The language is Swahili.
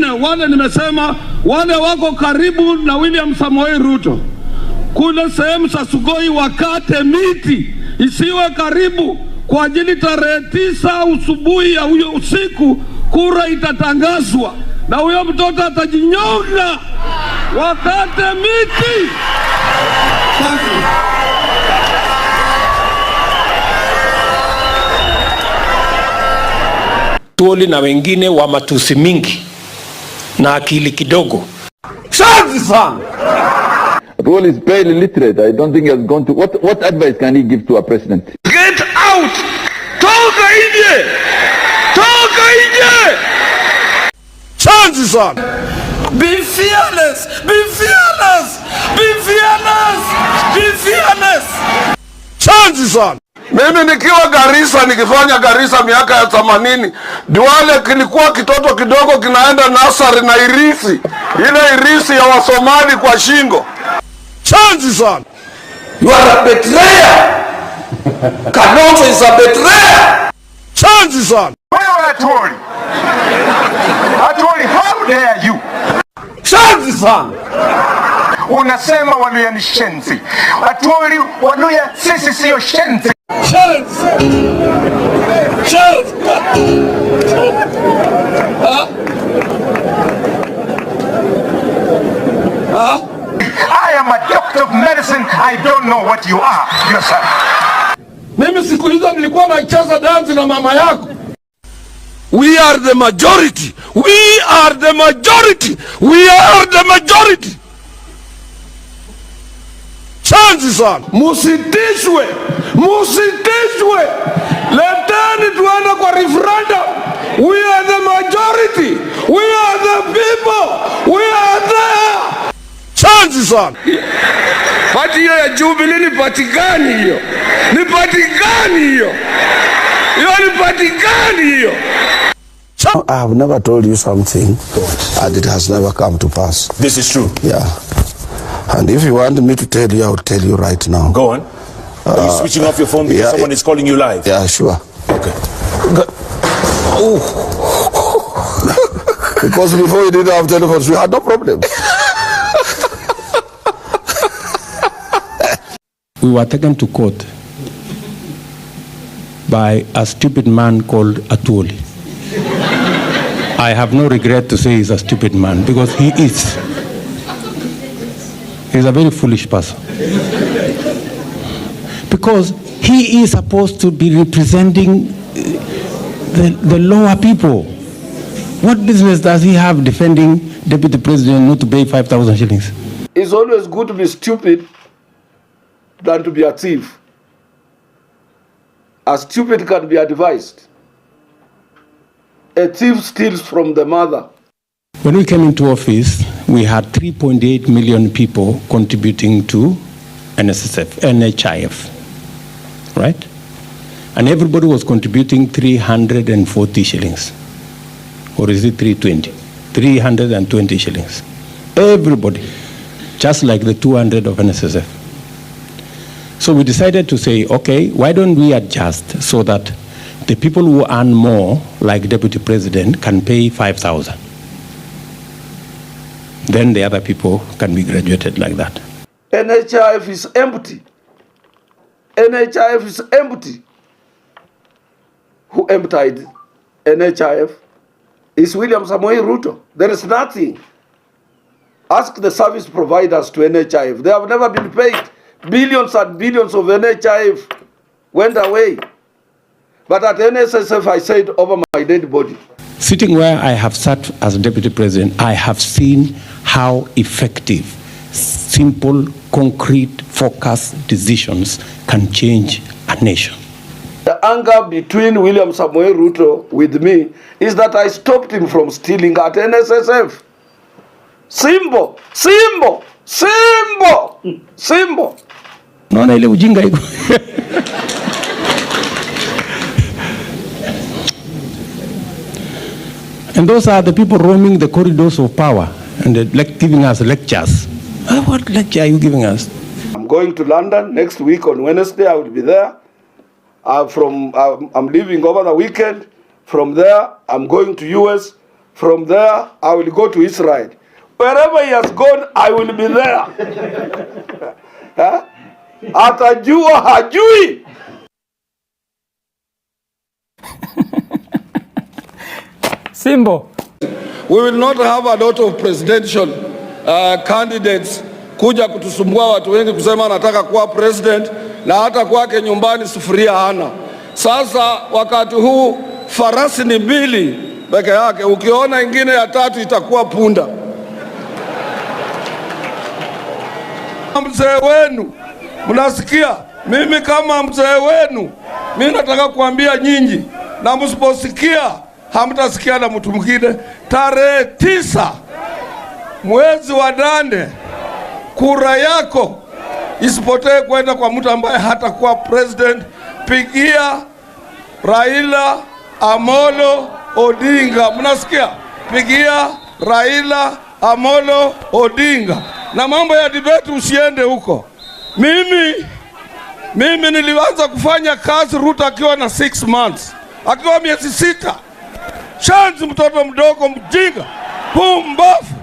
Wengine wale nimesema wale wako karibu na William Samoei Ruto kule sehemu za Sugoi wakate miti isiwe karibu, kwa ajili tarehe 9 usubuhi ya huyo usiku kura itatangazwa na huyo mtoto atajinyonga. Wakate miti. Tuoli na wengine wa matusi mingi na akili kidogo. Asante sana. Atwoli is barely literate. I don't think he has gone to. What advice can he give to a president? Get out! Toka nje! Toka nje! Asante sana. Be fearless! Be fearless! Be fearless! Be fearless! Asante sana. Mimi nikiwa Garissa, nikifanya Garissa miaka ya 80, Duale kilikuwa kitoto kidogo kinaenda nasari na irisi, ile irisi ya Wasomali kwa shingo. Asante sana. You are a betrayer! Kalonzo is a betrayer! Asante sana. Wewe Atwoli, Atwoli, how dare you? Asante sana. Unasema Waluya ni shenzi. Atwoli, Waluya sisi siyo shenzi. Asante. Asante. I am a doctor of medicine. I don't know what you are yourself. Mimi siku hizo nilikuwa nacheza dansi na mama yako. We are the majority. We are the majority. We are the majority. Asante sana. Musitishwe, musitishwe. Leteni tuende kwa referendum. We are the majority. We are the people. We are there. Asante sana. Party hiyo ya Jubilee ni party gani hiyo? Ni party gani hiyo? Hiyo ni party gani hiyo? I have never told you something and it has never come to pass. This is true. Yeah. And if you want me to tell you, I will tell you right now. Go on. Are you switching off your phone because yeah, someone is calling you live? Yeah, sure. Okay. Because before we didn't have telephones, we had no problem. We were taken to court by a stupid man called Atwoli. I have no regret to say he's a stupid man because he is. He's a very foolish person. Because he is supposed to be representing the lower people. What business does he have defending deputy president not to pay 5,000 shillings? It's always good to be stupid than to be a thief. A stupid can be advised. A thief steals from the mother. When we came into office, we had 3.8 million people contributing to NSSF, NHIF, right? And everybody was contributing 340 shillings. Or is it 320? 320 shillings. Everybody, just like the 200 of NSSF. So we decided to say, okay, why don't we adjust so that the people who earn more, like deputy president, can pay 5,000. Then the other people can be graduated like that. NHIF is empty. NHIF is empty. Who emptied NHIF? Is William Samoei Ruto. There is nothing. Ask the service providers to NHIF. They have never been paid. Billions and billions of NHIF went away. But at NSSF, I said over my dead body. Sitting where I have sat as deputy president, I have seen how effective simple, concrete, focused decisions can change a nation. The anger between William Samoei Ruto with me is that I stopped him from stealing at NSSF. Simple, simple, simple, simple. Naona ile ujinga iko. And those are the people roaming the corridors of power and they're like giving us lectures. What lecture are you giving us? I'm going to London next week on Wednesday. I will be there. I'm leaving over the weekend. From there, I'm going to US. From there I will go to Israel. Wherever he has gone I will be there. Eh? Atajua hajui. Simbo. We will not have a lot of presidential candidates kuja kutusumbua watu wengi kusema anataka kuwa president na hata kwake nyumbani sufuria hana. Sasa wakati huu farasi ni mbili peke yake, ukiona ingine ya tatu itakuwa punda. Mzee wenu, mnasikia? Mimi kama mzee wenu, mimi nataka kuambia nyinyi, na msiposikia hamtasikia na mtu mwingine. Tarehe 9 mwezi wa 8, kura yako isipotee kwenda kwa mtu ambaye hatakuwa president. Pigia Raila Amolo Odinga, mnasikia? Pigia Raila Amolo Odinga. Na mambo ya debate usiende huko. Mimi nilianza kufanya kazi Ruto akiwa na 6 months, akiwa miezi 6. Shanzi, mtoto mdogo mjinga, pumbafu.